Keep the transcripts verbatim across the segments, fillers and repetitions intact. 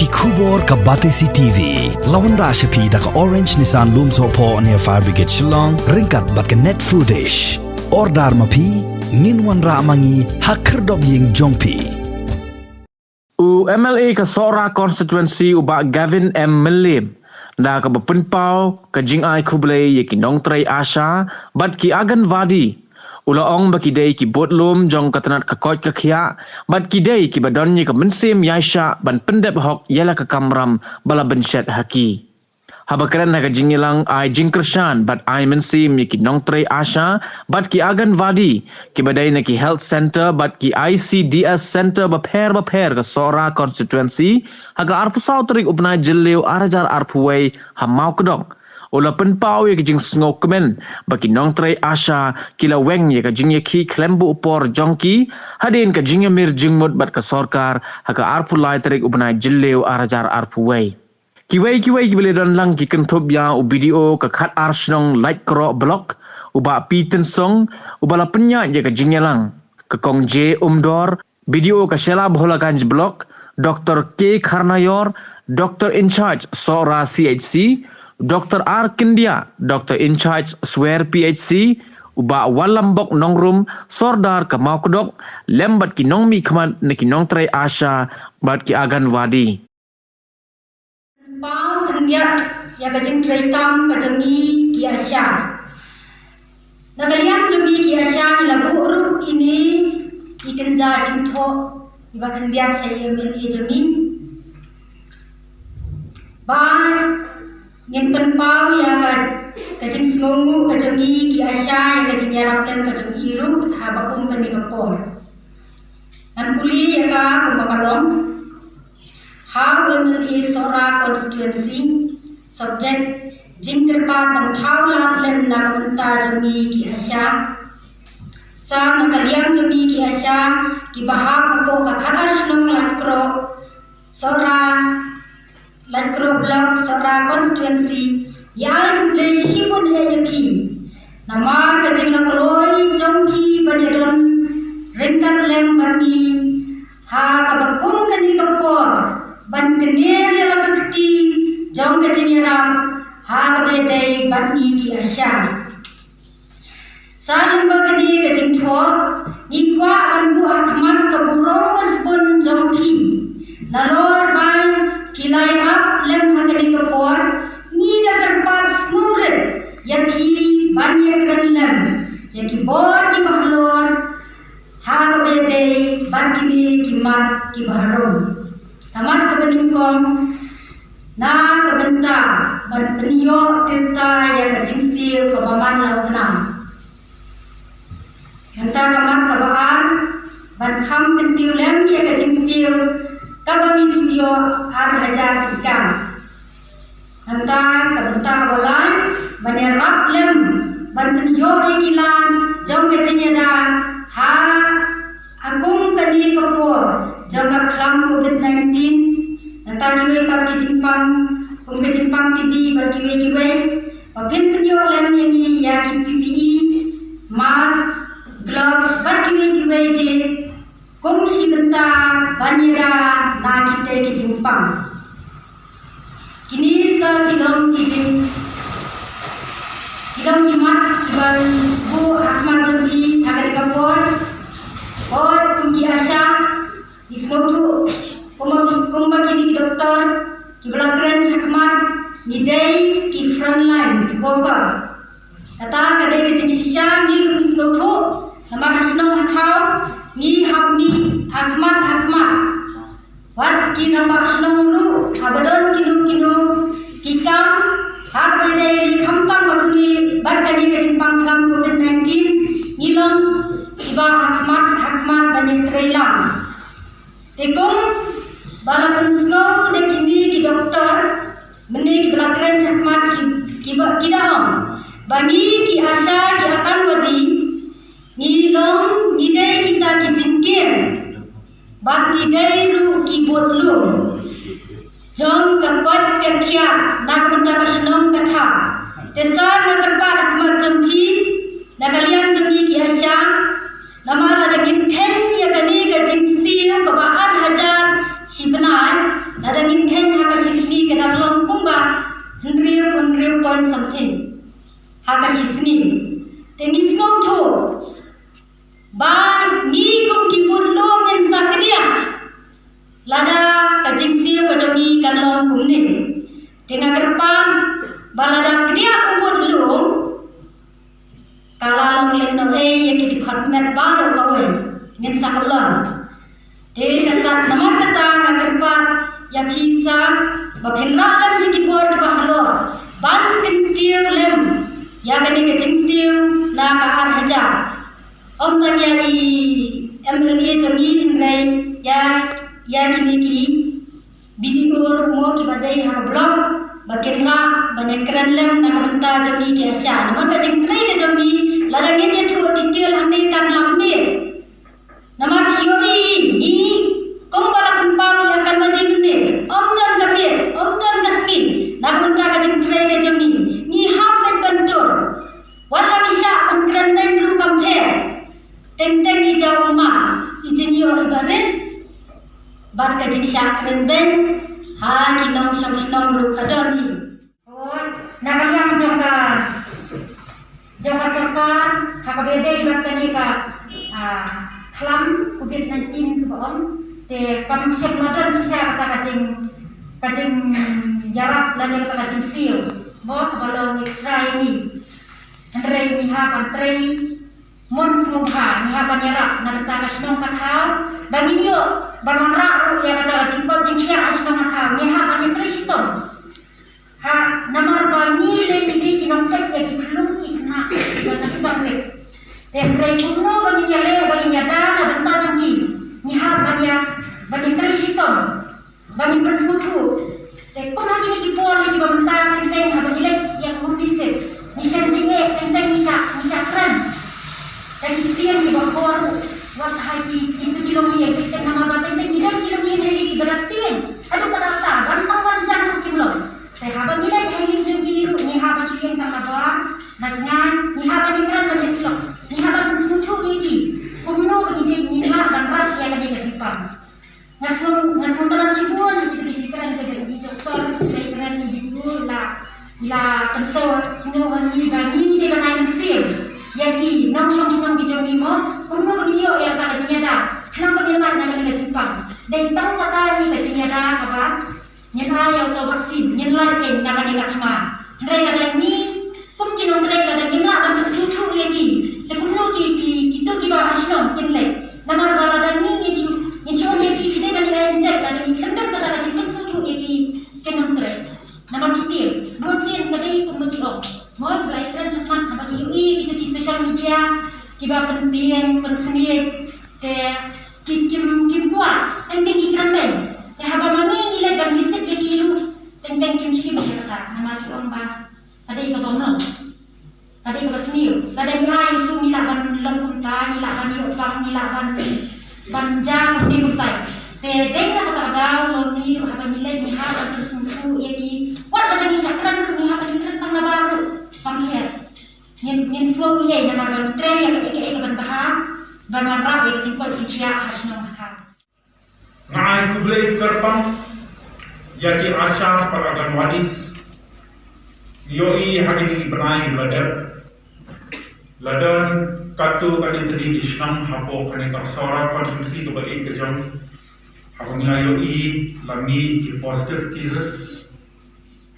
Khubor ka Batesi T V la wanrah sha phi da ka Orange Nissan Lumsohphoh near Fire Brigade Shillong ryngkat bad ka Net Foodish. Order ma phi, ngin wanrah ma ngi ha khyrdop ïing jong phi. U M L A ka Sohra Constituency u Bah Gavin M Mylliem da kaba pynpaw ka jingai khublei ïa ki nongtrei ASHA bad ki Anganwadi. U la ong ba ki dei ki budlum jong ka tnat ka koit ka khiah bad ki dei kiba don ïa ka mynsiem ïaishah ban pyndep hok ïa la ka kamram ba la bynshet ha ki. Haba kren ha ka jingïalang ai jingkyrshan bad ai mynsiem ïa ki nongtrei ASHA bad ki Anganwadi kiba dei na ki Health Centre bad ki I C D S Centre bapher bapher ka Sohra Constituency ha ka arphew saw tarik u bnai Jylliew ar hajar arphew wei ha Mawkdok. U la pynpaw ïa ka jingsngewkmen ba ki nongtrei ASHA ki la weng ïa ka jingïakhih khlem buh por jong ki hadien ka jingïamir jingmut bad ka sorkar ha ka arphew lai tarik u bnai Jylliew ar hajar arphew wei. Kiwei kiwei kiba la don lang ki kynthup ïa u B D O ka Khatar Shnong Laitkroh Block, u Bah P Tynsong, uba la pynïaid ïa ka jingïalang, ka Kong J Umdor, B D O ka Shella Bholaganj Block, Doctor K Kharnaior, Doctor in charge Sohra C H C, Doctor R Kyndiah, Doctor in charge Swer P H C, u Bah Wallambok Nongrum, Sordar ka Mawkdok, lem bad ki nongmihkhmat na ki nongtrei ASHA bad ki Anganwadi. Paw khyndiat ïa ka jingtrei kam ka jong ngi ki ASHA. Na ka liang jong ngi ki ASHA ngi la buh ruh ine i kynja jingthoh iba khyndiat sha i M L A jong ngi. Ba ngin pynpaw ïa ka, ka jingsngewnguh ka jong ngi ki ASHA ïa ka jingïarap lem ka jong i ruh haba kum kane ka por. Ngan pule ïa ka kumba ka long. Ha u M L A Sohra Constituency, subject jingkyrpad ban thaw lad lem na ka bynta jong ngi ki ASHA. Sa na ka liang jong ngi ki ASHA, kiba hap hapoh ka Khatar Shnong Laitkroh, Sohra, Laitkroh Block, Sohra Constituency, ïa ai khublei shibun eh ïa phi. Namar ka jinglakloi jong phi ban ïadon ryngkat lem bad ngi ha kaba kum kane ka por ban kner ïa la ka kti jong ka jingïarap ha kaba ïadei bad ngi ki ASHA. Sa lyngba kane ka jingthoh ngi kwah ban buh ha khmat ka burom ka sbun jong phi. Nalor ba ki la ïarap lem ha kane ka por, ngi da kyrpad sngewrit ïa phi ban ïakren lem ïa ki bor kiba halor ha kaba ïadei bad kine ki mat kiba harum. Ka mat kaba nyngkong, na ka bynta ban pynïoh tista ïa ka jingsiew kaba man la u bnai. Nangta ka mat kaba ar, ban kham kyntiew lem ïa ka jingsiew kaba ngi ju ïoh ar hajar tyngka. Nangta ka bynta kaba lai, ban ïarap lem ban pynïoh ïa ki lad jong ka jingïada ha, ha kum kane ka por jong ka khlam covid nineteen. Nangta kiwei pat ki jingpang, kum ka jingpang T B bad kiwei kiwei. Ba phin pynïoh lem ïa ngi ïa ki P P E, mask, gloves bad kiwei kiwei de. Kum shi bynta ban ïada na kitei ki jingpang. Kine sa ki long ki jing, ki long ki mat kiba buh ha khmat jong phi ha kane ka por. Hooid, kum ki ASHA, ngi sngewthuh kumba, kumba kine ki doktor kiba la kren sha khmat, ngi dei ki frontline worker. Kata ka dei ka jingshisha, ngi ruh ngi sngewthuh, namar ha shnong ha thaw ngi hap mih ha khmat ha khmat. Wat ki rangbah shnong ruh, haba don kino kino ki kam, ha kaba ïadei khamtam bad une bad kane ka jingpang khlam covid nineteen, ngi long kiba ha khmat ha khmat ban ïatrei lang. Te kum ba la pynsngew da kine ki doktor, mynne kiba la kren sha khmat ki, kiba, ki da ong ba ngi ki ASHA ki Anganwadi, ngi long, ngi dei kita ki jingkieng bad ngi dei ruh ki budlum jong ka koit ka khiah na ka bynta ka shnong ka thaw. Te sa nga kyrpad ha khmat jong phi, na ka liang jong ngi ki ASHA, namar lada ngin kheiñ ïa kane ka jingsiew kaba ar hajar shi bnai, lada ngin kheiñ Something ha ka shisngi. Te ngi sngewthuh ba ngi kum ki bud lum ngin sa kdiah lada ka jingsiew ka jong ngi kan long kumne. Te nga kyrpad ba lada kdiah u bud lum, ka la long lehnohei ïa ki dkhot met baroh kawei. Ngin sa kyllon. Te kata, namar kata nga kyrpad ïa phi sa ba phin rah lem sha ki bor kiba halor ban kyntiew lem ïa kane ka jingsiew na ka ar hajar. Ym tang ïa i MLA jong ngi hynrei ïa, ïa kine ki BDO ruh mo kiba dei ha ka block ba kin rah ban ïakren lem na ka bynta jong ngi ki ASHA. Namar ka jingtrei ka jong ngi lada ngin ïathuh detail hangne kan lap miet. Namar ki ïohi ngi kumba la pynpaw ïa ka Kanwadi mynne, ym don ka miet, ym don ka sngi na ka bynta ka jingtrei ka jong ngi. Ngi hap ban pyntur. Wat la ngi shah ban kren beiñ ruh kam pher. Teng teng i jaw ummat, i jingïoh iba rit bad ka jingshah kren beiñ ha ki nongshong shnong ruh ka don hi. Hooid, na ka liang jong ka, jong ka sorkar ha kaba ïadei bad kane ka, ah, khlam Covid nineteen kaba ong, te kam shym la don shisha kata ka jing, ka jingïarap lane kata ka jingsiew mo kaba long extra ïa ngi. Hynrei ngi hap ban trei mon sngewbha, ngi hap ban ïarap na bynta ka shnong ka thaw ba ngin ïoh ban wanrah ruh ïa kata ka jingkoit jingkhiah ha shnong ka thaw. Ngi hap ban ïatrei shitom. Ha, namar ba ngi lei ngi dei ki nongpeit ïa ki khyllung ki khynnah kiba na ki bang lei. Te hynrei kumno ba ngin ïaleh ba ngin ïada na bynta jong ki, ngi hap ban ïa, ban ïatrei shitom. Ba ngin pynsngewthuh. Te kum ha kine ki por kiba mynta teng teng haba ngi leit ïa ka home visit, ngi shem jingeh teng teng ngi shah, ngi shah kren da ki ktien kiba kor. Wat ha ki, kito ki longïing teng teng namar ba teng teng ngi don ki longïing kiba da tieng haduh katta katta, ban sah ban jan ruh kim long. Te haba ngi leit ha ïing jong ki ruh ngi hap ban shu ïeng tang na bar na jngai, ngi hap ban ïakren ban ïasyllok, ngi hap ban pynsngewthuh ïa ki kumno ba ngi dei, ngin lah ban rat ïa kane ka jingpang. Nga sngew, nga sngew tang shibun ïa kito ki jingkren kiba ngi doktor ki la ïakren, ngi dei la, la pynsngew, sngew ha ngi ba ngi dei ban ai mynsiem ïa ki nongshong shnong ki jong ngi mo, kumno ba ngin ïoh ïa kata ka jingïada khnang ba ngin lait na kane ka jingpang. Dei tang kata hi ka jingïada kaba ngin ai ïa uto u vaccine, ngin lait kein na kane ka thma. Hynrei lada ngi kum ki nongtrei lada ngim lah ban pynsngewthuh ïa ki, te kumno ki, ki, kito kiba ha shnong kin leit? Namar ba lada ngi ngin shu, ngin shu ong ïa ki, ki dei ban ïa inject, lada ngi khlem don kata ka jingpynsngewthuh ïa ki, ki nongtrei. Namar ki tieng, bunsien ka dei kumba ki ong. Mo, ba la ïakren shakhmat haba ki ïohi ïa kito ki social media kiba pyntieng pynsngiej, te ki kim, kim kwah teng teng ki kren beiñ. Te haba ma ngi ngi leit ban visit ïa ki ruh teng teng kim shim ïa kata namar ki ong ba ka dei kaba mlong, ka dei kaba sniew. Lada ngi ai utu ngi lah ban long kumta, ngi lah ban ïoh pang, ngi lah ban, ban ja kumne kumtai. Te dei na kata ka daw long ngi ruh haba ngi leit ngi hap ban pynsngewthuh ïa ki. Wat lada ngi shah kren ruh ngi hap ban kren tang na bar ruh. Kam her. Ngin, ngin sngew ïa namar ba ngi trei ïa kaei kaei kaban bha ban wanrah ïa ka jingkoit jingkhiah ha shnong ha thaw. Nga ai khublei kyrpang ïa ki ASHAs bad Anganwadis. Ngi ïohi ha kine ki bnai ba la dep la don katto katne tylli ki shnong hapoh kane ka Sohra constituency kaba ïeit ka jong, haba ngi la ïohi la mih ki positive cases.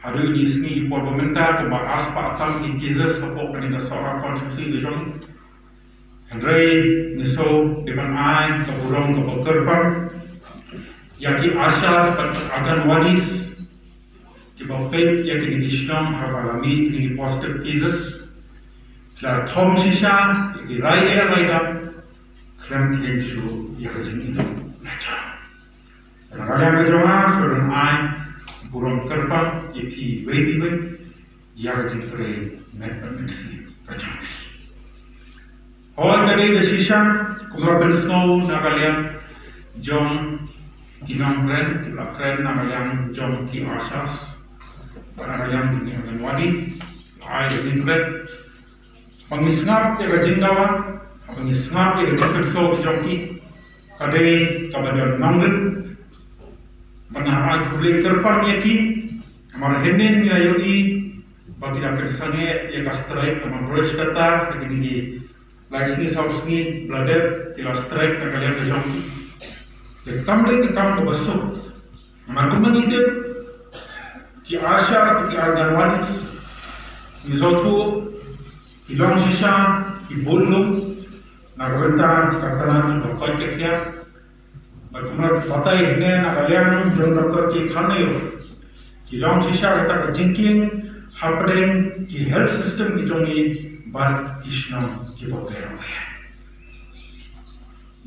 Haduh kine ki sngi ki por ba mynta kumba arspah tam ki cases hapoh kane ka Sohra constituency ka jong. Hynrei ngi shu dei ban ai ka burom kaba kyrpang ïa ki ASHAs bad Anganwadis kiba peit ïa kine ki shnong haba la mih kine ki positive cases. Ki la thom shisha ïa ki rai eh rai da khlem kheiñ shuh ïa ka jingim. Na ka liang ka jong nga shu dang ai burom kyrpang ïa phi iwei pa iwei ïa ka jingtrei met bad mynsiem ka jong phi. Hooid, ka dei ka shisha kumba pynsngew na ka liang jong ki nongkren, ki ba kren na ka liang jong ki ASHAs bad na ka liang jong ki Anganwadi, ai ka jingkren. Ba ngi sngap ïa ka jingdawa, ba ngi sngap ïa ka jingkyrshan ka jong ki, ka dei kaba don nongrim. Ba nga ai khublei kyrpang ïa ki, namar hynnin ngi la ïohi Ba ki la pynsangeh ïa ka strike, namar ba kata ha kine ki lai sngi saw sngi ba la dep ki la strike na ka liang ka jong ki. Te kam dei ka kam kaba suk. Namar kumba ngi tip, ki ASHAs, ki Anganwadis, ngi sngewthuh, ki long shisha, ki bun lum na ka bynta ka tnat jong ka koit ka khiah. Bad kumba la batai hangne na ka liang jong Doctor K Kharnaiof, ki long shisha kata ka jingkieng hapdeng ki health system ki jong ngi bad ki shnong kiba pher bapher.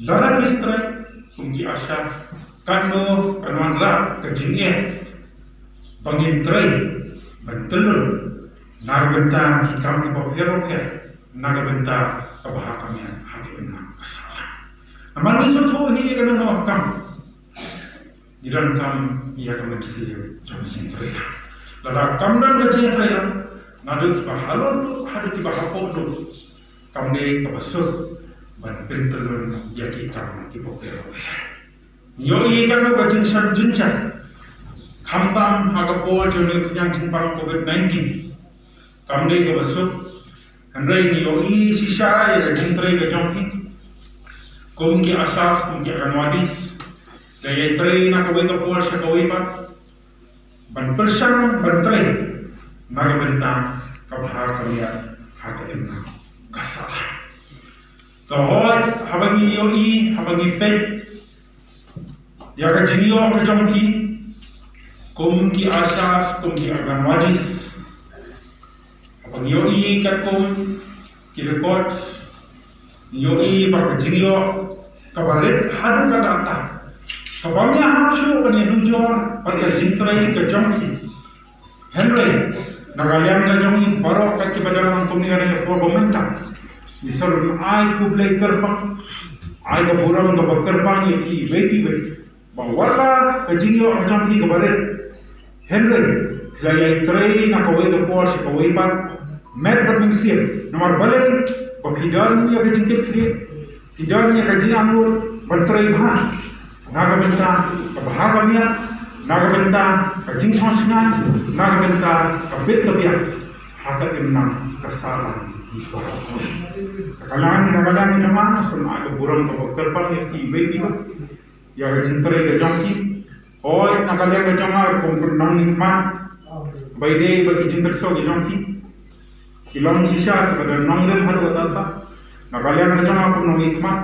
Lada ki strike kum ki ASHA, katno kan wanrah ka jingeh ba ngin trei ban tyllun na ka bynta ki kam kiba pher bapher, na ka bynta ka bha ka miat ha ka imlang ka sahlang. Namar ngi sngewthuh hi, kano kano ka kam, ngi donkam ïa ka mynsiem jong ka jingtrei lang. Lada kam don ka jingtrei lang, naduh kiba halor duh haduh kiba hapoh duh, kam dei kaba suk ban pyntyllun ïa ki kam kiba pher bapher. Ngi ïohi katno ka jingshah jingshah, khamtam ha ka por jong une u khñiang jingpang Covid nineteen. Kam dei kaba suk. Hynrei ngi ïohi shisha ïa ka jingtrei ka jong ki, kum ki ASHAs, kum ki Anganwadis, da ïai trei na kawei ka por sha kawei pat ban pyrshang ban trei na ka bynta ka bha ka miat ha ka imlang ka sahlang. Te hooid, haba ngi ïohi, haba ngi peit ïa ka jingïoh ka jong ki kum ki ASHAs, kum ki Anganwadis, haba ngi ïohi katkum ki records, ngi ïohi ba ka jingïoh kaba rit haduh katta katta, kaba ym ïahap shuh ban ïanujor bad ka jingtrei ka jong ki. Hynrei na ka liang ka jong ngi baroh, kat kiba dang long kumne ha kane ka por ba mynta, ngi sngewbha ai khublei kyrpang, ai ka burom kaba kyrpang ïa kiwei kiwei ba wat la ka jingïoh ka jong ki kaba rit, hynrei phi la ïai trei na kawei ka por sha kawei pat, met bad mynsiem. Namar balei? Ba phi don ïa ka jingkitkhlieh, phi don ïa ka jingangnud ban trei bha na ka bynta ka bha ka miat, na ka bynta ka jingsngewsynei, na ka bynta ka bit ka biang ha ka imlang ka sahlang. Ka liang, na ka liang jong nga, sngewbha ai ka burom kaba kyrpang ïa kiwei kiwei ïa ka jingtrei ka jong ki. Hooid, na ka liang ka jong nga kum u nongmihkhmat, ba ïadei bad ki jingpynsaw ki jong ki, ki long shisha kiba don nongrim haduh katta katta. Na ka liang ka jong nga kum u nongmihkhmat,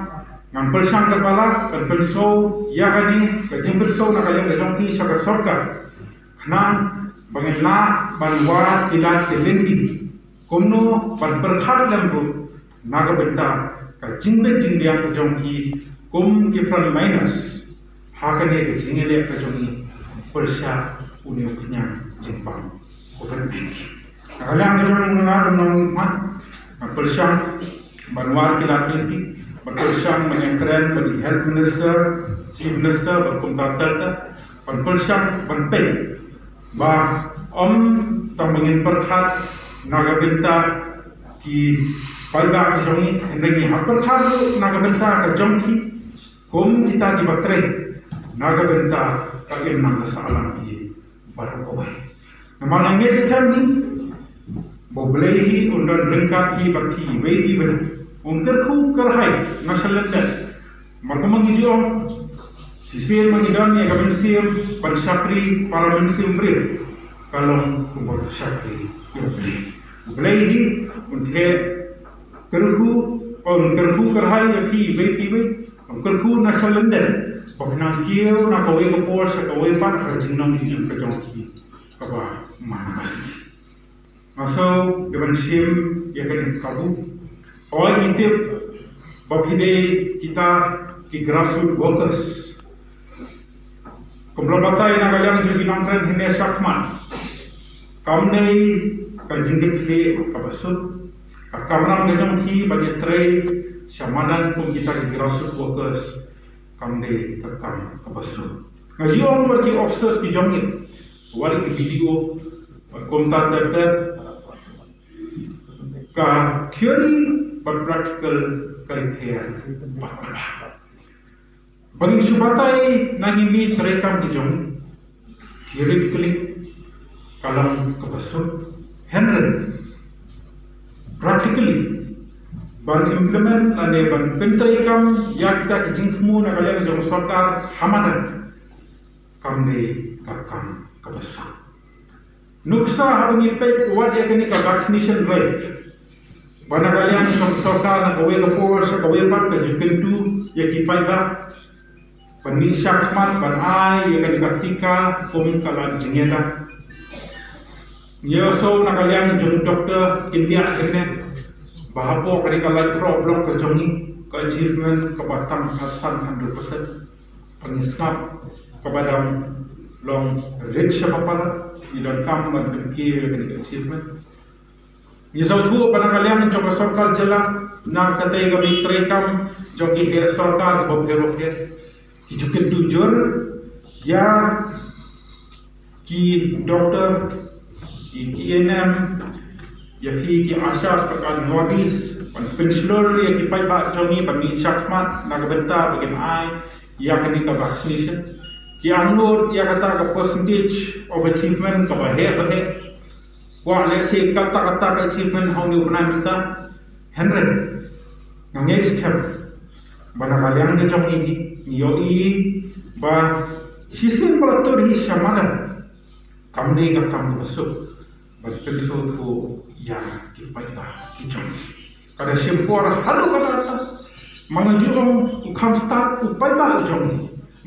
ngan pyrshang katba lah ban pynsaw ïa kane ka jingpynsaw na ka liang ka jong ki sha ka sorkar, khnang ba ngin lah ban wad ki lad ki lynti kumno ban pyrkhat lem ruh na ka bynta ka jingbit jingbiang ka jong ki kum ki frontliners ha kane ka jingïaleh ka jong ngi pyrshah une u khñiang jingpang Covid nineteen. Na ka liang ka jong nga, u nongmihkhmat, nga pyrshang ban wad ki lad ki lynti, ban pyrshang ban ïakren bad i Health Minister, Chief Minister bad kumta ter ter, ban pyrshang ban peit ba ym tang ba ngin pyrkhat na ka bynta ki paidbah ki jong ngi, hynrei ngi hap pyrkhat ruh na ka bynta ka jong ki kum kita kiba trei na ka bynta ka imlang ka sahlang ki baroh kawei. Namar nga ngeit skhem hi ba U Blei hi un don ryngkat hi bad kiwei kiwei. Un kyrkhu kyrhai na shalyndet. Namar kumba ngi ju ong, shisien ba ngi don ïa ka mynsiem ban shakri para mynsiem briew, ka long kumba shakri ïa U Blei. U Blei hi un theh kyrkhu, un kyrkhu kyrhai ïa kiwei kiwei. Un kyrkhu na shalyndet ba phin nang kiew na kawei ka por sha kawei pat ha ka jingnong jingim ka jong ki kaba man ka sngi. Nga sngew dei ban shim ïa kane ka kabu. Hooid, ngi tip ba phi dei kita ki grassroots workers. Kumba la batai na ka liang jong ki nongkren hynne shakhmat, kam dei ka jingkitkhlieh kaba suk. Ka kamram ka jong ki ban ïatrei sha madan kum kita ki grassroots workers kam dei ka kam kaba suk. Nga ju ong bad ki officers ki jong ngi, wat ki BDO bad kumta ter ter, ka theory bad practical ka la pher bha. Ba ngin shu batai na ngi mih treikam ki jong ngi, theoretically ka long kaba suk, Hynrei practically ban implement lane ban pyntreikam ïa kita ki jingthmu na ka liang jong sorkar ha madan kam dei ka kam kaba suk. Nuksa haba ngi peit wat ïa kane ka vaccination drive ba na ka liang jong sorkar na kawei ka por sha kawei pat ka ju kyntu ïa ki paidbah ban mih shakhmat ban ai ïa kane ka tika kum ka lad jingïada. Ngi ïohsngew na ka liang jong doktor India kane ba hapoh kane ka laiphew block ka jong ngi ka achievement kaba tang khatsan hundred percent. Pynskhem kaba dang long rit sha ba palat ngi donkam ban pynkiew ïa kane ka achievement. Ngi sngewthuh ba na ka liang jong ka sorkar jylla na katei ka treikam jong ki heh sorkar kiba pher bapher ki ju kyntu jur ïa ki doktor, ki, ki A N M, ïa ki, ki ASHAs bad ki Anganwadis ban pynshlur ïa ki paidbah jong ngi ban mih shakhmat na ka bynta ba kin ai ïa kane ka vaccination. Ki angnud ïa kata ka percentage of achievement kaba heh ba heh. Kwah lehse katta katta ka achievement ha une u bnai mynta. Hynrei nga ngeit skhem ba na ka liang ka jong ngi ngi ïohi ba shisien ba la tur hi sha madan kam dei ka kam kaba suk ban pynsngewthuh ïa ki paidbah ki jong ngi. Ka da shim por haduh katta katta. Ma nga ju ong u kham stad u paidbah u jong ngi.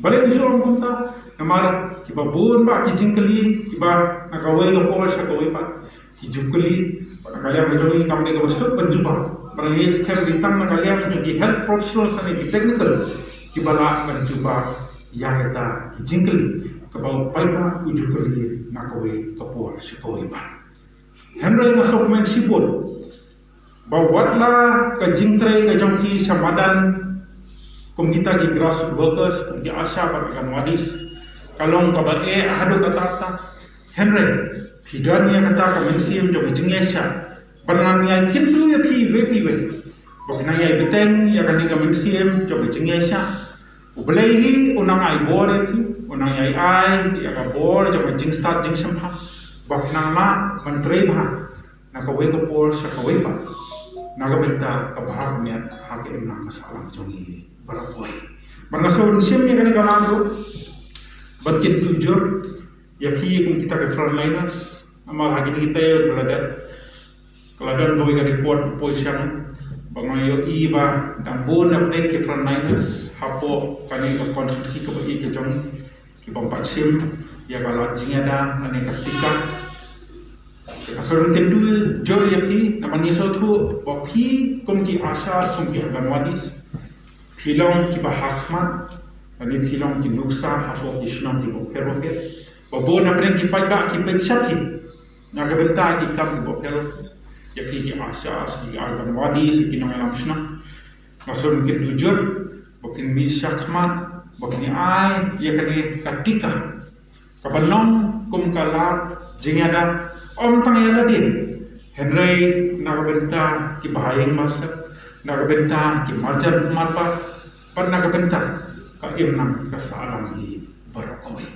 Balei nga ju ong kumta? Namar kiba bun bah ki jingkylli kiba na kawei ka por sha kawei pat ki ju kylli. Bad na ka liang ka jong ngi kam dei kaba suk ban jubab. Bad ngi skhem ba tang na ka liang jong ki health professionals ne ki technical kiba lah ban jubab ïa kita ki jingkylli kaba u paidbah u ju kylli na kawei ka por sha kawei pat. Hynrei nga sngewkmen shibun ba wat la ka jingtrei ka jong ki sha madan kum kita ki grassroots workers, kum ki ASHA bad ki Anganwadis, ka long kaba eh haduh katta katta. Hynrei phi don ïa kata ka mynsiem jong ka jingïaishah ban nang ïai kyntu ïa phi iwei pa iwei ba phin nang ïai bteng ïa kane ka mynsiem jong ka jingïaishah. U Blei hi u nang ai bor ïa phi, u nang ïai ai ïa ka bor jong ka jingstad jingshemphang ba phin nang lah ban trei bha na kawei ka por sha kawei pat na ka bynta ka bha ka miat ha ka imlang ka sahlang jong ngi baroh kawei. Bad nga sngewsih ïa kane ka lang ruh ban kyntu jur ïa phi kum kita ki frontliners. Namar ha kine ki taïew ba la dep ka la don kawei ka report ba poi sha nga ba nga ïohi ba dang bun na pdeng ki frontliners hapoh kane ka constituency kaba ïeit ka jong ngi ki bym pat shim ïa ka lad jingïada lane ka tika. Ka sdang kyntu jur ïa phi namar ngi sngewthuh ba phi kum ki ASHAs kum ki Anganwadis phi long kiba hakhmat lane phi long ki nuksa hapoh ki shnong kiba pher bapher. Ba bun na pdeng ki paidbah ki peit sha phi na ka bynta ki kam kiba pher bapher. Ïa phi ki ASHAs, ki Anganwadis, ki nongïalam shnong. Nga sdang kyntu jur ba kin mih shakhmat ba kin ai ïa kane ka tika kaba long kum ka lad jingïada ym tang ïa lade hynrei na ka bynta ki bahaïing bahasep, na ka bynta ki marjan marpa bad na ka bynta ka imlang ka sahlang hi baroh kawei.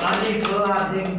Ani ko ading